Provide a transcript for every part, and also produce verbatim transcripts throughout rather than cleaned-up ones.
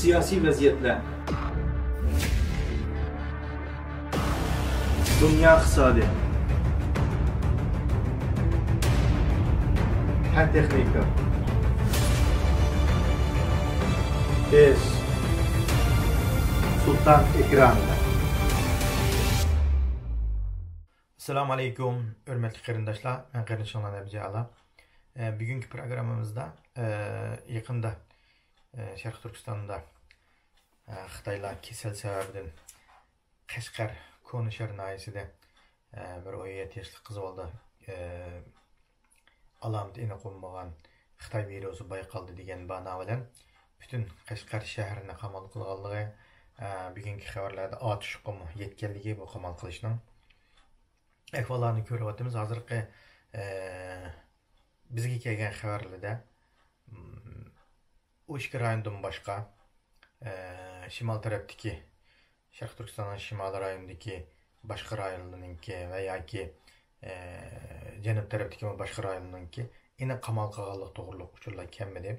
سىياسىي ۋەزىيەتلەر، دۇنيا ئىقتىسادى، پەن تېخنىكا، بىز سۇلتان ئېكرانىدا. ئەسسالامۇ ئەلەيكۇم، ھۆرمەتلىك قېرىنداشلار، مەن قېرىندىشىڭلار نەبىجە ئالا. ئە، بۈگۈنكى پروگراممىمىزدا، ئە، يېقىندا، ئە، شەرقىي تۈركىستاندا، ئە، خىتايلار كېسەل سەۋەبىدىن قەشقەر كونا شەھەر ناھىيەسىدە، ئە، بىر ئون يەتتە ياشلىق قىز بالا، ئە، ئالامىتى ئېنىق بولمىغان خىتاي ۋىرۇسى بايقالدى دېگەن بانا بىلەن پۈتۈن قەشقەر شەھىرىنى قامال قىلغانلىقى، ئە، بۈگۈنكى خەۋەرلەردە ئاتۇشقىمۇ يەتكەنلىكى بۇ قامال قىلىشنىڭ. ئەھۋاللارنى كۆرۈۋاتىمىز. ھازىرقى، ئە، بىزگە كەلگەن خەۋەرلەردە، م، ئۇ ئىككى رايوندىن باشقا، ئە، شىمال تەرەپتىكى، شەرقىي تۈركىستاننىڭ شىمالىي رايونىدىكى باشقا رايونلارنىڭكى ۋە ياكى، ئە، جەنۇب تەرەپتىكى باشقا رايونلارنىڭكى ئېنىق قامال قىلغانلىق توغرۇلۇق ئۇچۇرلار كەلمىدى.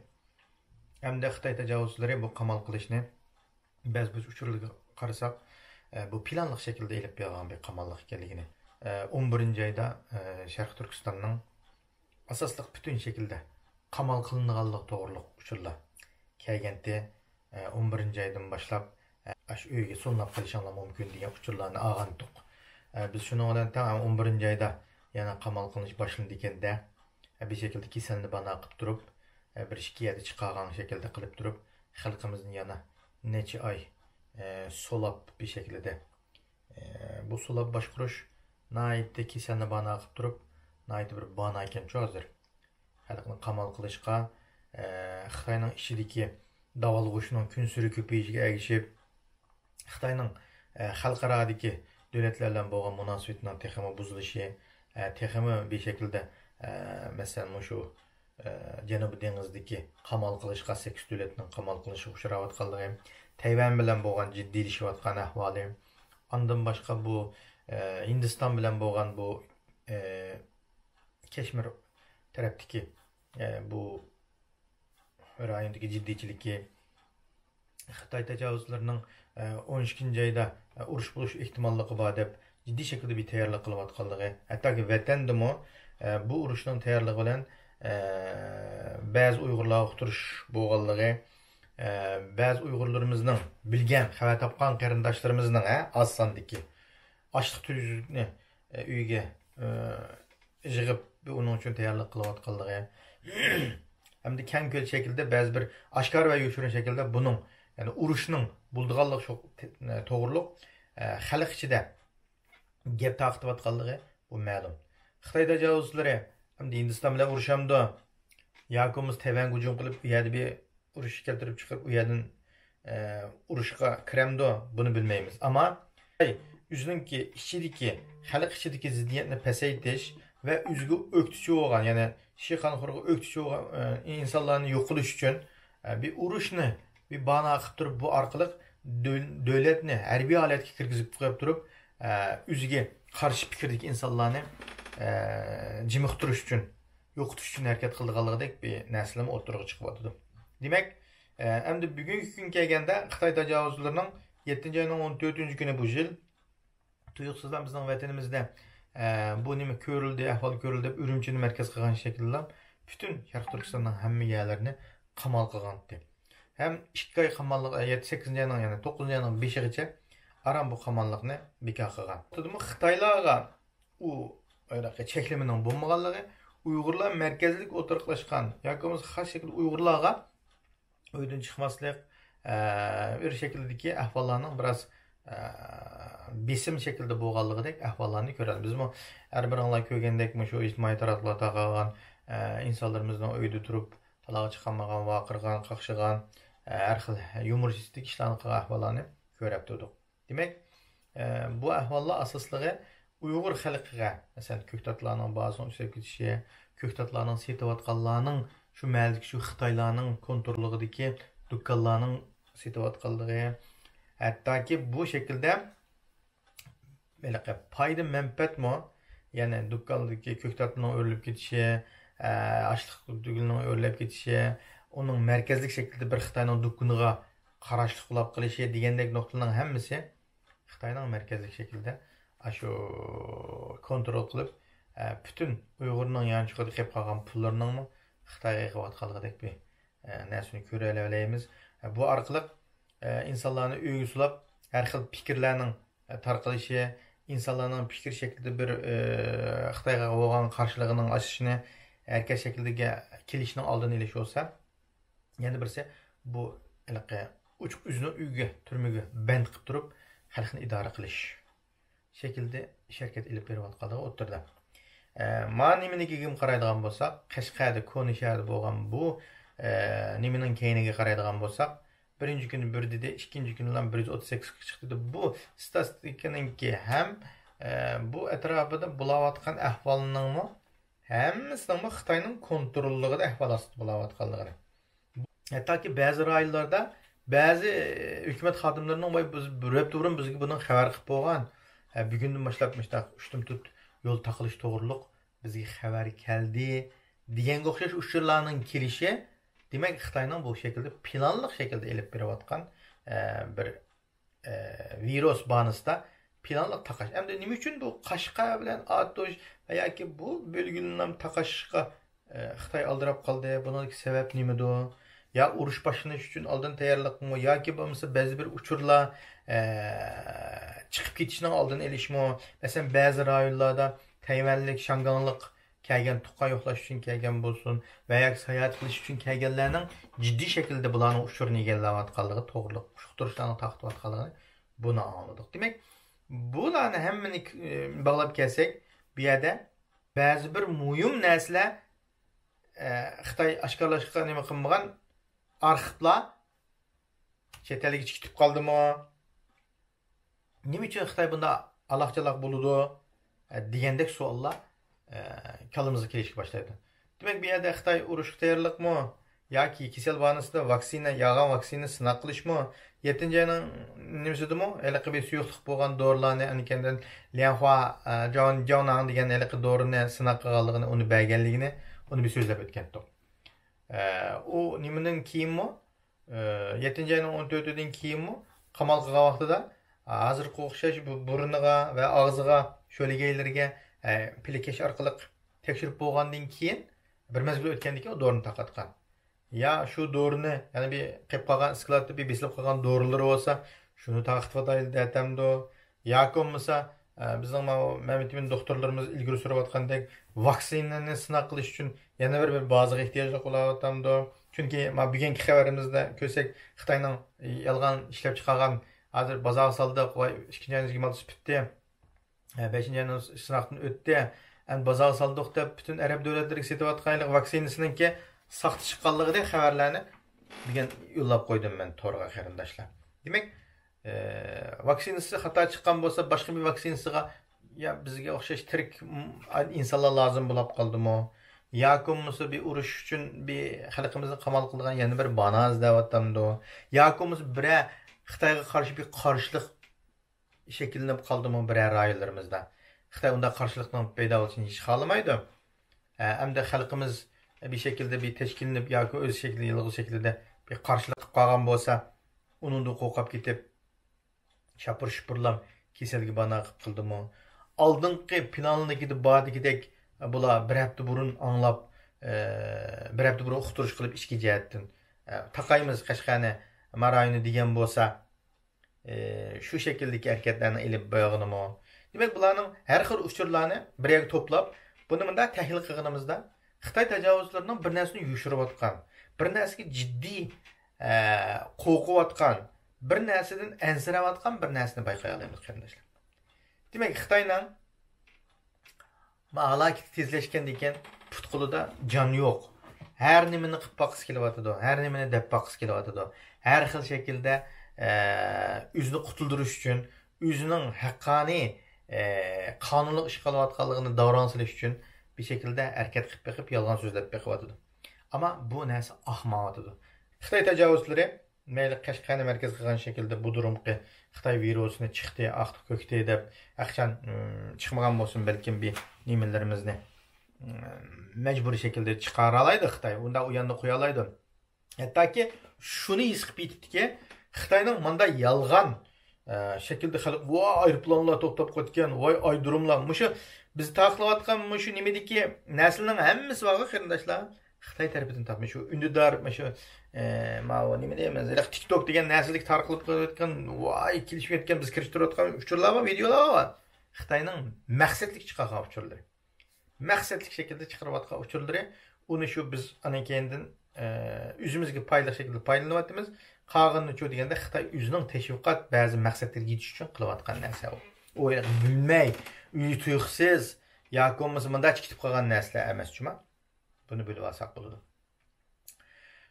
ھەمدە خىتاي تاجاۋۇزچىلىرى بۇ قامال قىلىشنى بەزى بىر ئۇچۇرلارغا قارىساق، ئە، بۇ پىلانلىق شەكىلدە ئېلىپ بېرىلغان بىر قاماللىق ئىكەنلىكىنى، ئە، ئون بىرىنچى ئايدا، ئە، شەرقىي تۈركىستاننىڭ ئاساسلىق پۈتۈن شەكىلدە قامال قىلىنغانلىق توغرۇلۇق ئۇچۇرلار كەلگەنتى. ئە، ئون بىرىنچى ئايدىن باشلاپ، ئە، ئاشۇ ئۆيگە سولىنىپ قېلىشىڭلار مۇمكىن دېگەن ئۇچۇرلارنى ئالغانتۇق. ئە، بىز شۇنىڭ بىلەن تەڭ ئون بىرىنچى ئايدا يەنە قامال قىلىنىش باشلىنىدىكەندە، ئە، بىر شەكىلدە كېسەلنى بانا قىلىپ تۇرۇپ، ئە، بىر ئىككى يەردە چىقارغان شەكىلدە قىلىپ تۇرۇپ، خەلقىمىزنى يەنە نەچچە ئاي، ئە، سولاپ بىر شەكىلدە، ئە، بۇ سولاپ باشقۇرۇش ناھايىتى كېسەلنى بانا قىلىپ تۇرۇپ، ناھايىتى بىر بانا ئىكەنچۇ ھازىر. خەلقنى قامال قىلىشقا، ئە، خىتاينىڭ ئىچىدىكى داۋالغۇشنىڭ كۈنسېرى كۆپىيىشىگە ئەگىشىپ، خىتاينىڭ، ئە، خەلقئارادىكى دۆلەتلەر بىلەن بولغان مۇناسىۋىتىنىڭ تېخىمۇ بۇزۇلۇشى، ئە، تېخىمۇ بىر شەكىلدە، ئە، مەسىلەن، مۇشۇ، ئە، جەنۇبىي دېڭىزدىكى قامال قىلىشقا، سەككىز دۆلەتنىڭ قامال قىلىشىغا ئۇچراۋاتقانلىقى، تەيۋەن بىلەن بولغان جىددىيلىشىۋاتقان ئەھۋالى، ئاندىن باشقا بۇ، ئە، ھىندىستان بىلەن بولغان بۇ، ئە، كەشمىر تەرەپتىكى، ئە، بۇ رايوندىكى جىددىيچىلىكى، خىتاي تاجاۋۇزچىلىرىنىڭ، ئە، ئون ئىككىنچى ئايدا، ئە، ئۇرۇش بولۇش ئېھتىماللىقى بار دەپ جىددىي شەكىلدە بىر تەييارلىق قىلىۋاتقانلىقى، ھەتتاكى ۋەتەندىمۇ، ئە، بۇ ئۇرۇشنىڭ تەييارلىقى بىلەن، ئە، بەزى ئۇيغۇرلارغا ئۇقتۇرۇش بولغانلىقى، ئە، بەزى ئۇيغۇرلىرىمىزنىڭ بىلگەن، خەۋەر تاپقان قېرىنداشلىرىمىزنىڭ، ھە، ئاز ساندىكى ئاشلىق تۈزۈكنى، ئە، ئۆيگە، ئە، يىغىپ، ئۇنىڭ ئۈچۈن تەييارلىق قىلىۋاتقانلىقى ھەمدە كەڭ كۆل شەكلىدە بەزى بىر ئاشكارا ۋە يوشۇرۇن شەكىلدە بۇنىڭ، يەنى ئۇرۇشنىڭ بولىدىغانلىقى شۇ، توغرۇلۇق، ئە، خەلق ئىچىدە گەپ تارقىتىۋاتقانلىقى بۇ مەلۇم. خىتاي تاجاۋۇزچىلىرى ئەمدى ھىندىستان بىلەن ئۇرۇشامدۇ ياكى بولمىسا تەيۋەنگە ھۇجۇم قىلىپ، ئۇ يەردە بىر ئۇرۇش كەلتۈرۈپ چىقىپ، ئۇ يەردىن، ئە، ئۇرۇشقا كىرەمدۇ، بۇنى بىلمەيمىز. ئەمما ئۆزىنىڭكى ئىچىدىكى، خەلق ئىچىدىكى زىددىيەتنى پەسەيتىش ۋە ئۆزىگە ئۆكتىچى بولغان، يەنى شىخەنخۇرغا ئۆكتىچى بولغان، ئە، ئىنسانلارنى يوق قىلىش ئۈچۈن، ئە، بىر ئۇرۇشنى بىر بانا قىلىپ تۇرۇپ، بۇ ئارقىلىق دۆل-، دۆلەتنى ھەربىي ھالەتكە كىرگۈزۈپ قويۇپ تۇرۇپ، ئە، ئۆزىگە قارشى پىكىردىكى ئىنسانلارنى، ئە، جىمىقتۇرۇش ئۈچۈن، يوقىتىش ئۈچۈن ھەرىكەت قىلىدىغانلىقىدەك بىر نەرسىلەرمۇ ئوتتۇرىغا چىقىۋاتىدۇ. دېمەك، ئە، ئەمدى بۈگۈنكى كۈنگە كەلگەندە، خىتاي تاجاۋۇزچىلىرىنىڭ يەتتىنچى ئاينىڭ ئون تۆتىنچى كۈنى بۇ يىل تۇيۇقسىزلا بىزنىڭ ۋەتىنىمىزدە، ئە، بۇ نېمە كۆرۈلدى، ئەھۋال كۆرۈلدى دەپ ئۈرۈمچىنى مەركەز قىلغان شەكىلدە پۈتۈن شەرقىي تۈركىستاننىڭ ھەممە يەرلىرىنى قامال قىلغانتى. ھەم ئىككى ئاي قاماللىق، يەتتە، سەككىزىنچى ئاينىڭ، يەنى توققۇزىنچى ئاينىڭ بېشىغىچە ئاران بۇ قاماللىقنى بىكار قىلغان. تۇتۇمۇ خىتايلارغا ئۇ ھېلىقى چەكلىمىنىڭ بولمىغانلىقى، ئۇيغۇرلار مەركەزلىك ئولتۇراقلاشقان ياكى بولمىسا خاس شەكىلدە ئۇيغۇرلارغا ئۆيدىن چىقماسلىق، ئە، بىر شەكىلدىكى ئەھۋاللارنىڭ بىراز، ئە، بېسىم شەكلىدە بولغانلىقىدەك ئەھۋاللارنى كۆرەلمىز. بىزمۇ ھەر بىرىڭلار كۆرگەندەك، مۇشۇ ئىجتىمائىي تاراتقۇلاردا تارقالغان، ئە، ئىنسانلىرىمىزنىڭ ئۆيدە تۇرۇپ، تالاغا چىقالمىغان، ۋارقىرىغان، قاقشىغان، ئە، ھەر خىل يۇمۇرىستىك ئىشلارنى قىلغان ئەھۋاللارنى كۆرۈپ تۇردۇق. دېمەك، ئە، بۇ ئەھۋاللار ئاساسلىقى ئۇيغۇر خەلقىگە، مەسىلەن، كۆكتاتلارنىڭ باھاسىنىڭ ئۆسۈپ كېتىشى، كۆكتاتلارنىڭ سېتىۋاتقانلارنىڭ، شۇ مەھەللىدىكى شۇ خىتايلارنىڭ كونتروللۇقىدىكى دۇكانلارنىڭ سېتىۋاتقانلىقى، ھەتتاكى بۇ شەكىلدە ھېلىقى پايدا مەنپەئەتمۇ، يەنى دۇكانلىرىدىكى كۆكتاتنىڭ ئۆرۈلۈپ كېتىشى، ئە، ئاشلىق تۈگىنىنىڭ ئۆرۈلۈپ كېتىشى، ئۇنىڭ مەركەزلىك شەكىلدە بىر خىتاينىڭ دۇكىنىغا قاراشلىق بولاپ قېلىشى دېگەندەك نۇقتىلارنىڭ ھەممىسى خىتاينىڭ مەركەزلىك شەكىلدە ئاشۇ كونترول قىلىپ، ئە، پۈتۈن ئۇيغۇرنىڭ يانچۇقىدا قېلىپ قالغان پۇللىرىنىڭمۇ خىتايغا ئېقىۋاتقانلىقىدەك بىر، ئە، نەرسىنى كۆرەلەيمىز. ئە، بۇ ئارقىلىق، ئە، ئىنسانلارنى ئۆيگە سولاپ، ھەر خىل پىكىرلەرنىڭ، ئە، تارقىلىشى، ئىنسانلارنىڭ پىكىر شەكلىدە بىر، ئە، خىتايغا بولغان قارشىلىقىنىڭ ئاشىشىنى، ھەرىكەت شەكلىدىگە كېلىشىنىڭ ئالدىنى ئېلىش بولسا، يەنە بىرسى، بۇ ھېلىقى ئوچۇق ئۆزىنىڭ ئۆيىگە، تۈرمىگە بەند قىلىپ تۇرۇپ، خەلقنى ئىدارە قىلىش شەكلىدە ئىش ھەرىكەت ئېلىپ بېرىۋاتقانلىقى ئوتتۇرىدا. ئە، ما نېمىنىڭكىگە قارايدىغان بولساق، قەشقەردە، كونا شەھەردە بولغان بۇ، ئە، نېمىنىڭ كەينىگە قارايدىغان بولساق، بىرىنچى كۈنى بىر دېدى، ئىككىنچى كۈنى بىر يۈز ئوتتۇز سەككىزگە چىقتى دېدى. بۇ ستاتىستىكىنىڭكى ھەم، ئە، بۇ ئەتراپىدا بولاۋاتقان ئەھۋالنىڭمۇ ھەممىسىنىڭمۇ خىتاينىڭ كونتروللۇقىدا ئەھۋال ئاستىدا بولاۋاتقانلىقىنى. ھەتتاكى بەزى رايونلاردا بەزى ھۆكۈمەت خادىملىرىنىڭ، ۋاي، بىز بىر ھەپتە بۇرۇن بىزگە بۇنىڭ خەۋەر قىلىپ بولغان، ھە، بۈگۈندىن باشلاپ مۇشۇنداق ئۈچتىن تۆت يول تاقىلىش توغرۇلۇق بىزگە خەۋەر كەلدى، دېگەنگە ئوخشاش ئۇچۇرلارنىڭ كېلىشى، دېمەك، خىتاينىڭ بۇ شەكىلدە پىلانلىق شەكىلدە ئېلىپ بېرىۋاتقان، ئە، بىر، ئە، ۋىرۇس بانىسىدا پىلانلىق تاقاش. ئەمدى نېمە ئۈچۈن بۇ قەشقەر بىلەن ئاتۇش ۋە ياكى بۇ بۆلگىنى تاقاشقا، ئە، خىتاي ئالدىراپ قالدى؟ بۇنىڭدىكى سەۋەب نېمىدۇ؟ يا ئۇرۇش باشلىنىش ئۈچۈن ئالدىن تەييارلىقمۇ؟ ياكى بولمىسا بەزى بىر ئۇچۇرلار، ئە، چىقىپ كېتىشنىڭ ئالدىنى ئېلىشمۇ؟ مەسىلەن، بەزى رايونلاردا تەيۋەنلىك، شاڭگاڭلىق كەلگەن، تۇغقان يوقلاش ئۈچۈن كەلگەن بولسۇن ۋە ياكى ساياھەت قىلىش ئۈچۈن كەلگەنلەرنىڭ جىددىي شەكىلدە بۇلارنىڭ ئۇچۇرىنى ئىگىلەۋاتقانلىقى توغرۇلۇق ئۇقتۇرۇشلارنى تارقىتىۋاتقانلىقىنى بۇنى ئاڭلىدۇق. دېمەك، بۇلارنى ھەممىنى، ئى، باغلاپ كەلسەك، بۇ يەردە بەزى بىر مۇھىم نەرسىلەر، ئە، خىتاي ئاشكارىلاشقا نېمە قىلمىغان ئارخىپلار چەت ئەلگىچە كېتىپ قالدىمۇ؟ نېمە ئۈچۈن خىتاي بۇنداق ئالاقچالاق بولىدۇ؟ ئە، دېگەندەك سوئاللار، ئە، كاللىمىزغا كېلىشكە باشلايدۇ. دېمەك، بۇ يەردە خىتاي ئۇرۇشقا تەييارلىقمۇ؟ ياكى كېسەل بانىسىدا ۋاكسىنا، يالغان ۋاكسىنا سىناق قىلىشمۇ؟ يەتتىنچى ئاينىڭ نېمىسىدىمۇ ھېلىقى بىر سۇيۇقلۇق بولغان دورىلارنى ئەنىكەندىن ليەنخۇا، ئە، جاۋ-، جاۋناڭ دېگەن ھېلىقى دورىنى سىناق قىلغانلىقىنى، ئۇنى بەرگەنلىكىنى، ئۇنى بىر سۆزلەپ ئۆتكەنتۇق. ئە، ئۇ نېمىنىڭ كېيىنمۇ؟ ئە، يەتتىنچى ئاينىڭ ئون تۆتىدىن كېيىنمۇ قامال قىلغان ۋاقتىدا، ھازىرقى ئوخشاش بۇ بۇرنىغا ۋە ئاغزىغا، شۆلگەيلىرىگە، ئە، پىلىكەش ئارقىلىق تەكشۈرۈپ بولغاندىن كېيىن، بىر مەزگىل ئۆتكەندىن كېيىن ئۇ دورىنى تارقاتقان. يا شۇ دورىنى، يەنە بىر قېلىپ قالغان ئىسكىلاتتا بىر بېسىلىپ قالغان دورىلىرى بولسا، شۇنى تارقىتىۋاتايلى دەتەمدۇ؟ ياكى بولمىسا، ئە، بىزنىڭ ماۋۇ مەمتىمىن دوختۇرلىرىمىز ئىلگىرى سۈرۈۋاتقاندەك، ۋاكسىنىنى سىناق قىلىش ئۈچۈن يەنە بىر، بىر بازىغا ئېھتىياجلىق بولاۋاتامدۇ؟ چۈنكى ما بۈگۈنكى خەۋىرىمىزدە كۆرسەك، خىتاينىڭ يالغان ئىشلەپ چىقارغان، ھازىر بازارغا سالدۇق، ۋاي، ئىككىنچى ئاينىڭ يىگىرمە ئالتىسى پۈتتى، ئە، بەشىنچى ئاينىڭ سىناقتىن ئۆتتى، ئەمدى بازارغا سالدۇق دەپ پۈتۈن ئەرەب دۆلەتلىرىگە سېتىۋاتقان ھېلىقى ۋاكسىنىسىنىڭكى ساختا چىققانلىقىدەك خەۋەرلەرنى بۈگۈن يوللاپ قويدۇم مەن تورغا، قېرىنداشلار. دېمەك، ئە، ۋاكسىنىسى خاتا چىققان بولسا، باشقا بىر ۋاكسىنىسىغا، يا بىزگە ئوخشاش تىرىك، م، ئىنسانلار لازىم بولاپ قالدىمۇ؟ ياكى بولمىسا بىر ئۇرۇش ئۈچۈن بىر خەلقىمىزنى قامال قىلىدىغان يەنە بىر بانا ئىزدەۋاتامدۇ؟ ياكى بولمىسا بىرەر خىتايغا قارشى بىر قارشىلىق شەكىللىنىپ قالدىمۇ بىرەر رايونلىرىمىزدا؟ خىتاي ئۇنداق قارشىلىقنىڭ پەيدا بولۇشىنى ھېچ خالىمايدۇ. ئە، ئەمدى خەلقىمىز بىر شەكىلدە بىر تەشكىللىنىپ ياكى ئۆز شەكلىدە، يالغۇز شەكلىدە بىر قارشىلىق قىلىپ قالغان بولسا، ئۇنىڭدىن قورقۇپ كېتىپ، شاپۇر-شۇپۇرلاپ كېسەلگە بانا قىلىپ قالدىمۇ؟ ئالدىنقى پىلانىدىكىدە باردىكىدەك، بۇلار بىر ھەپتە بۇرۇن ئاڭلاپ، ئە، بىر ھەپتە بۇرۇن ئۇقتۇرۇش قىلىپ ئىچكى جەھەتتىن، ئە، تاقايمىز قەشقەرنى، ماراينى دېگەن بولسا، ئى، شۇ شەكىلدىكى ھەرىكەتلەرنى ئېلىپ بارغىنىمۇ. دېمەك، بۇلارنىڭ ھەر خىل ئۇچۇرلارنى بىر يەرگە توپلاپ، بۇنى مۇنداق تەھلىل قىلغىنىمىزدا، خىتاي تاجاۋۇزچىلىرىنىڭ بىر نەرسىنى يوشۇرۇۋاتقان، بىر نەرسىگە جىددىي، ئە، قورقۇۋاتقان، بىر نەرسىدىن ئەنسىرەۋاتقان بىر نەرسىنى بايقىيالايمىز، قېرىنداشلار. دېمەك، خىتاينىڭ ما ھالاكىتى تېزلەشكەندىن كېيىن پۇت-قولىدا جان يوق. ھەر نېمىنى قىلىپ باققۇسى كېلىۋاتىدۇ، ھەر نېمىنى دەپ باققۇسى كېلىۋاتىدۇ. ھەر خىل شەكىلدە، ئە، ئۆزىنى قۇتۇلدۇرۇش ئۈچۈن، ئۆزىنىڭ ھەققانىي، ئە، قانۇنلۇق ئىش قىلىۋاتقانلىقىنى داۋراڭ سېلىش ئۈچۈن بىر شەكىلدە ھەرىكەت قىلىپ بېقىپ، يالغان سۆزلەپ بېقىۋاتىدۇ. ئەمما بۇ نەرسە ئاقمايۋاتىدۇ. خىتاي تاجاۋۇزچىلىرى مەيلى قەشقەرنى مەركەز قىلغان شەكىلدە بۇ دۇرۇمقى خىتاي ۋىرۇسىنى چىقتى، ئاقتى، كۆكتى دەپ ئەخچان، ئىم، چىقمىغان بولسۇن، بەلكىم بىر نېمىلىرىمىزنى، ئىم، مەجبۇرىي شەكىلدە چىقارالايدۇ خىتاي. ئۇنداق ئۇ ياندا قويالايدۇ. ھەتتاكى شۇنى ھېس قىلىپ يېتىپتىكى، خىتاينىڭ ماندا يالغان، ئە، شەكىلدە خەلق، ۋاي، ئايروپىلانلار توختاپ قويدىكەن، ۋاي، ئايدۇرۇملار. مۇشۇ بىز تارقىلىۋاتقان مۇشۇ نېمىدىكى نەرسىلەرنىڭ ھەممىسى بارغۇ، قېرىنداشلار، خىتاي تەرىپىدىن تارتمىش. شۇ ئۈندىدار، شۇ، ئە، ماۋۇ نېمە دەيمىز، ھېلىقى تىك توك دېگەن نەرسىلىك تارقىلىپ قېلىۋاتقان، ۋاي، كېلىشىپ كەتكەن، بىز كىرىشتۈرۈۋاتقان ئۇچۇرلار بار، ۋىدېئولار بار. خىتاينىڭ مەقسەتلىك چىقارغان ئۇچۇرلىرى. مەقسەتلىك شەكىلدە چىقىرىۋاتقان ئۇچۇرلىرى، ئۇنى شۇ بىز ئاندىن كېيىندىن، ئە، ئۆزىمىزگە پايدىلىق شەكىلدە پايدىلىنىۋاتىمىز. قالغىنىنىچۇ دېگەندە، خىتاي ئۆزىنىڭ تەشۋىقات، بەزى مەقسەتلىرىگە يېتىش ئۈچۈن قىلىۋاتقان نەرسە ئۇ. ئۇ بىلمەي، ئۆزى تۇيۇقسىز، ياكى بولمىسا مۇنداقچە كېتىپ قالغان نەرسىلەر ئەمەس جۇما. بۇنى بىلىۋالساق بولىدۇ.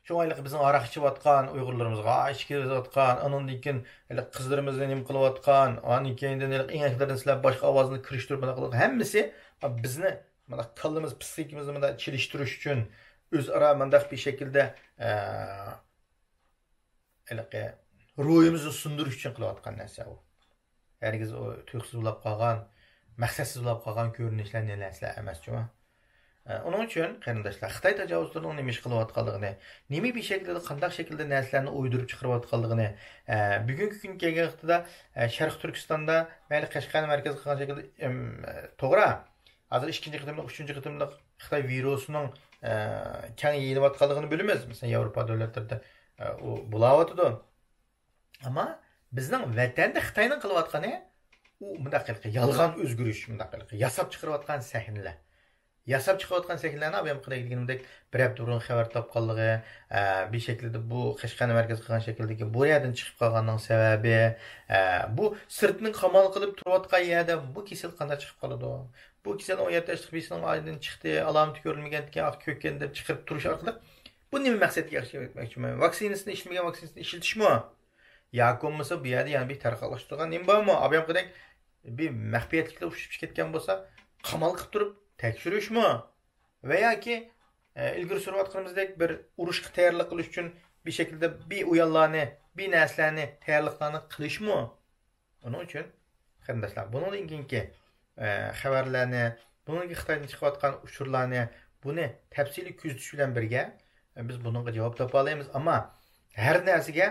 شۇڭا ھېلىقى بىزنىڭ ھاراق ئىچىۋاتقان، ئۇيغۇرلىرىمىزغا ئىچكى بېزىۋاتقان، ئانىڭدىن كېيىن ھېلىقى قىزلىرىمىزنى نېمە قىلىۋاتقان، ئاندىن كېيىندىن ھېلىقى ئېڭەكلىرىنى سىلاپ باشقا ئاۋازنى كىرىشتۈرۈپ، مۇنداق قىلغان ھەممىسى بىزنى مۇنداق كاللىمىز، پسىخىكىمىزنى مۇنداق چېلىشتۇرۇش ئۈچۈن، ئۆزئارا مۇنداق بىر شەكىلدە، ئە، ھېلىقى روھىمىزنى سۇندۇرۇش ئۈچۈن قىلىۋاتقان نەرسە ئۇ. ھەرگىز ئۇ تۇيۇقسىز بولاپ قالغان، مەقسەتسىز بولاپ قالغان كۆرۈنۈشلەر، نەرسىلەر ئەمەس جۇما. ئە، ئۇنىڭ ئۈچۈن قېرىنداشلار، خىتاي تاجاۋۇزچىلىرىنىڭ نېمە ئىش قىلىۋاتقانلىقىنى، نېمە بىر شەكىلدە، قانداق شەكىلدە نەرسىلەرنى ئويدۇرۇپ چىقىرىۋاتقانلىقىنى، ئە، بۈگۈنكى كۈنگە كەلگەن ۋاقتىدا، ئە، شەرقىي تۈركىستاندا، مەيلى قەشقەرنى مەركەز قىلغان شەكىلدە، ئىم، توغرا، ھازىر ئىككىنچى قېتىملىق، ئۈچىنچى قېتىملىق خىتاي ۋىرۇسىنىڭ، ئە، كەڭ يېيىلىۋاتقانلىقىنى بىلىمىز. مەسىلەن، ياۋروپا دۆلەتلىرىدە، ئە، ئۇ بولاۋاتىدۇ. ئەمما بىزنىڭ ۋەتەندە خىتاينىڭ قىلىۋاتقىنى، ئۇ مۇنداق ھېلىقى يالغان ئۆزگىرىش، مۇنداق ھېلىقى ياساپ چىقىرىۋاتقان سەھنىلەر. ياساپ چىقىۋاتقان سەھنىلەرنى ئابايام قىلىپ دېگىنىمدەك، بىر ھەپتە بۇرۇن خەۋەر تاپقانلىقى، ئە، بىر شەكىلدە بۇ قەشقەرنى مەركەز قىلغان شەكىلدىكى بۇ يەردىن چىقىپ قالغاننىڭ سەۋەبى، ئە، بۇ سىرتتىن قامال قىلىپ تۇرۇۋاتقان يەردە بۇ كېسەل قانداق چىقىپ قالىدۇ؟ بۇ كېسەل ئون يەتتە ياشلىق بىرسىنىڭ ئائىلىدىن چىقتى، ئالامىتى كۆرۈلمىگەنكەن، ئاق كۆككەن دەپ چىقىرىپ تۇرۇش ئارقىلىق بۇ نېمە مەقسەتكە ئىشلەتمەكچىمەن؟ ۋاكسىنىسىنى ئىشلىمىگەن ۋاكسىنىسىنى ئىشلىتىشمۇ؟ ياكى بولمىسا بۇ يەردە يەنە بىر تارقاقلاشتۇرغان نېمە بارمۇ؟ ئابايام قىلدەك بىر مەخپىيەتلىكلا ئۇچۇپ چىقىپ كەتكەن بولسا، قامال قىلىپ تۇرۇپ تەكشۈرۈشمۇ؟ ۋە ياكى، ئە، ئىلگىرى سۈرۈۋاتقىنىمىزدەك بىر ئۇرۇشقا تەييارلىق قىلىش ئۈچۈن بىر شەكىلدە بىر ئويۇنلارنى، بىر نەرسىلەرنى، تەييارلىقلارنى قىلىشمۇ؟ ئۇنىڭ ئۈچۈن، قېرىنداشلار، بۇنىڭدىن كېيىنكى، ئە، خەۋەرلەرنى، بۇنىڭدىن كېيىن خىتايدىن چىقىۋاتقان ئۇچۇرلارنى، بۇنى تەپسىلىي كۆزىتىش بىلەن بىرگە، ئە، بىز بۇنىڭغا جاۋاب تاپالايمىز. ئەمما ھەر نەرسىگە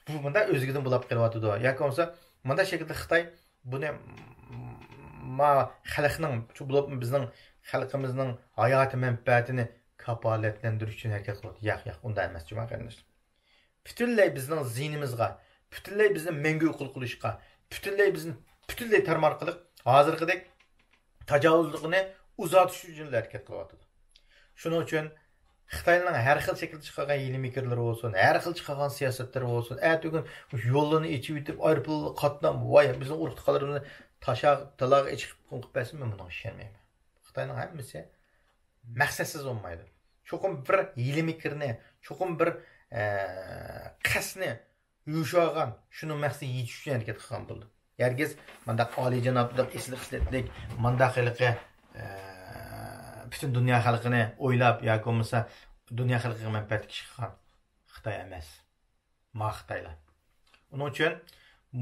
بۇ مۇنداق ئۆزلۈكىدىن بولاپ قېلىۋاتىدۇ. ياكى بولمىسا مۇنداق شەكىلدە خىتاي بۇنى ما خەلقنىڭ، شۇ بولۇپ بىزنىڭ خەلقىمىزنىڭ ھاياتىي مەنپەئەتىنى كاپالەتلەندۈرۈش ئۈچۈن ھەرىكەت قىلىۋاتىدۇ. ياق، ياق، ئۇنداق ئەمەس جۇما قېرىنداشلار. پۈتۈنلەي بىزنىڭ زىيىنىمىزغا، پۈتۈنلەي بىزنى مەڭگۈ يوقىتىپ قويۇشقا، پۈتۈنلەي بىزنى پۈتۈنلەي تارمار قىلىپ، ھازىرقىدەك تاجاۋۇزلۇقىنى ئۇزارتىش ئۈچۈن ھەرىكەت قىلىۋاتىدۇ. شۇنىڭ ئۈچۈن خىتاينىڭ ھەر خىل شەكىلدە چىقارغان ھىيلە مىكىرلىرى بولسۇن، ھەر خىل چىقارغان سىياسەتلىرى بولسۇن، ئەتىگۈن مۇشۇ يوللارنى ئېچىۋېتىپ، ئايروپىلانلار قاتناپ، ۋاي، بىزنىڭ ئۇرۇق تۇغقانلىرىمىزنى تاشا-، تالاغا ئېچىپ قويۇپ بەرسىمۇ، مەن بۇنىڭغا ئىشەنمەيمەن. خىتاينىڭ ھەممىسى مەقسەتسىز بولمايدۇ. چوقۇم بىر ھىيلە مىكىرنى، چوقۇم بىر، ئە، قەستنى يوشۇرغان، شۇنىڭ مەقسىتىگە يېتىش ئۈچۈن ھەرىكەت قىلغان بولىدۇ. ھەرگىز مانداق ئالىيجانابلىق، ئېسىل خىسلەتلىك، مانداق ھېلىقى، ئە، پۈتۈن دۇنيا خەلقىنى ئويلاپ ياكى بولمىسا دۇنيا خەلقىگە مەنپەئەتلىك ئىش قىلغان خىتاي ئەمەس. ما خىتايلار. ئۇنىڭ ئۈچۈن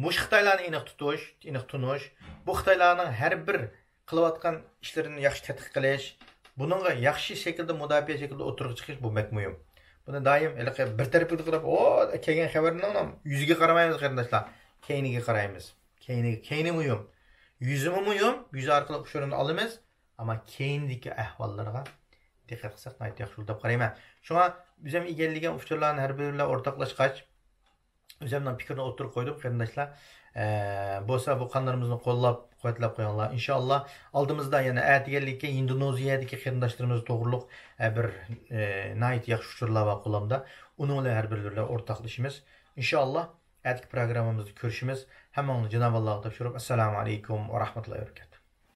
مۇشۇ خىتايلارنى ئېنىق تۇتۇش، ئېنىق تونۇش، بۇ خىتايلارنىڭ ھەر بىر قىلىۋاتقان ئىشلىرىنى ياخشى تەتقىق قىلىش، بۇنىڭغا ياخشى شەكىلدە مۇداپىئە شەكلىدە ئوتتۇرىغا چىقىش، بۇ بەك مۇھىم. بۇنى دائىم ھېلىقى بىر تەرەپلىك قاراپ، ئو، كەلگەن خەۋەرنىڭ يۈزىگە قارىمايمىز قېرىنداشلار. كەينىگە قارايمىز. كەينى، كەينى مۇھىم. يۈزىمۇ مۇھىم، يۈزى ئارقىلىق ئۇچۇرنى ئالىمىز. ئەمما كەينىدىكى ئەھۋاللارغا دىققەت قىلساق ناھايىتى ياخشى بولىدۇ دەپ قارايمەن. شۇڭا ئۆزۈم ئىگىلىگەن ئۇچۇرلارنى ھەر بىرى بىلەن ئورتاقلاشقاچ، ئۆزۈمنىڭ پىكرىنى ئوتتۇرىغا قويدۇم، قېرىنداشلار. ئە، بولسا بۇ قانىلىمىزنى قوللاپ، قۇۋۋەتلەپ قويۇڭلار. ئىنشائاللا، ئالدىمىزدا يەنە ئەتىگەنلىككە ئىندونېزىيەدىكى قېرىنداشلىرىمىز توغرۇلۇق، ئە، بىر، ئە، ناھايىتى ياخشى ئۇچۇرلار بار قولۇمدا. ئۇنىڭ بىلەن ھەر بىرى بىلەن ئورتاقلىشىمىز. ئىنشائاللا، ئەتىكى پروگراممىمىزدا كۆرۈشىمىز. ھەممىڭلارنى جانابى ئاللاغا تاپشۇرۇپ، ئەسسالامۇ ئەلەيكۇم ۋە رەھمەتۇللاھى ۋە بەرىكاتۇھ.